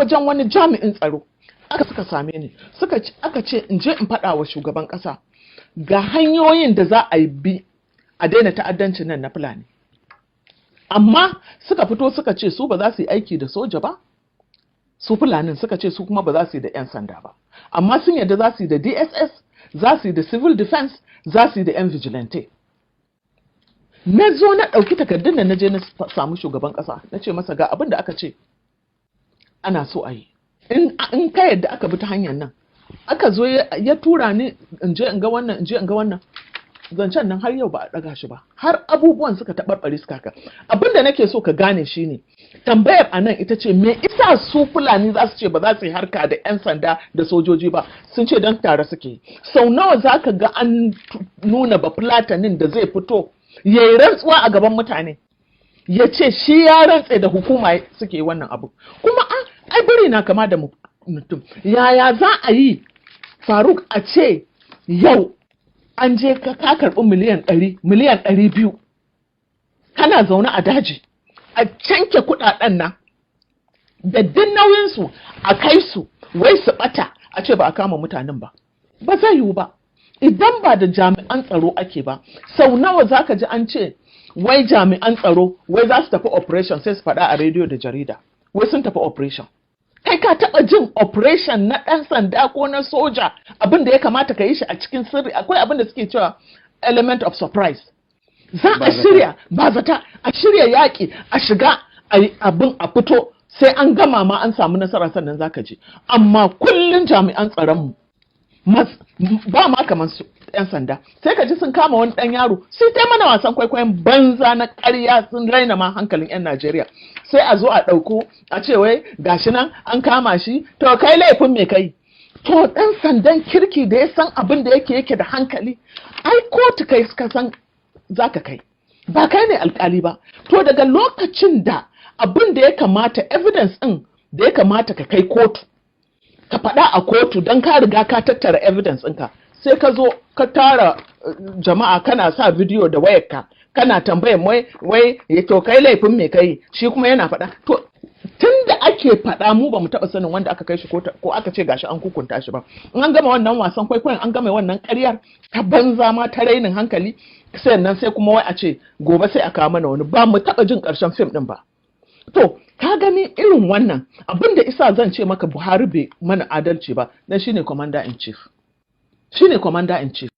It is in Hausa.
Wajen wani jami'in tsaro aka suka same ni, suka aka ce in je in faɗa wa shugaban ƙasa ga hanyoyin da za a yi bi a daina ta'addancin nan na Fulani. Amma suka fito suka ce su ba za su yi aiki da soja ba. Su Fulanin suka ce su kuma ba za su yi da 'yan sanda ba, amma sun yarda za su yi da DSS, za su yi da civil defense, za su yi da 'yan vigilante. Na zo na ɗauki takardun da na je na samu shugaban ƙasa, na ce masa ga abin da aka ce ana so a yi, in ka yadda aka bi ta hanyar nan. Aka zo ya tura ni in je in ga wannan, in je in ga wannan. Zancen nan har yau ba a ɗaga shi ba, har abubuwan suka taɓarɓare suka haka. Abin da nake so ka gane shine, tambayar a nan ita ce, me isa su Fulani za su ce ba za su yi harka da 'yan sanda da sojoji ba? Sun ce don tare suke. Sau nawa za ka ga an nuna ba Fulatanin da zai fito ya yi rantsuwa a gaban mutane, ya ce shi ya rantse da hukuma suke wannan abu? Kuma ai biri na kama da mutum. Yaya za a yi, Faruk, a ce yau an je ka karɓi miliyan 100, miliyan 200, kana zaune a daji, a canke kuɗaɗen nan da duk nauyinsu, a kai su, wai su ɓata, a ce ba a kama mutanen ba? Ba zai yiwu ba idan ba da jami'an tsaro ake ba. Sau nawa za ka ji an ce wai jami'an tsaro wai za su tafi operation, sai su faɗa a rediyo da jarida wai sun tafi operation? Kai, ka taɓa jin operation na ɗan sanda ko na soja, abin da ya kamata ka yi shi a cikin sirri, akwai abin da suke cewa element of surprise. Za a shirya ba zata, a shirya yaƙi, a shiga, a yi abin, a fito, sai an gama ma an samu nasara sannan zaka je. Amma kullun jami'an tsaronmu ba ma kamar su 'yan sanda, sai ka ji sun kama wani ɗan yaro, sai ta mana wasan kwaikwayon banza na ƙarya, sun raina ma hankalin 'yan Najeriya. Sai a zo a ɗauko a ce wai gashi nan an kama shi. To kai, laifin me kai? To ɗan sandan kirki da ya san abin da yake da hankali, ai kotu kai ka san za ka kai, ba kai ne alkali ba. To daga lokacin da abin da ya kamata, evidence ɗin da ya kamata ka kai kotu, ka faɗa a kotu, don ka riga ka tattara evidence ɗinka, sai ka zo ka tara jama'a, kana sa bidiyo da wayarka, kana tambayan wai to kai, laifin me kai? Shi kuma yana faɗa. To tun da ake faɗa, mu ba mu taɓa sanin wanda aka kai shi ko aka ce gashi an hukunta shi ba. In an gama wannan wasan kwaikwayon, an gama wannan ƙaryar ta banza ma, ta rainin hankali, sai nan sai kuma wai a ce gobe sai a kawo mana wani. Ba mu taɓa jin ƙarshen fim ɗin ba. To ka gani irin wannan abin da isa zan ce maka Buhari bai mana adalci ba, dan shine commander in chief, shine commander in chief.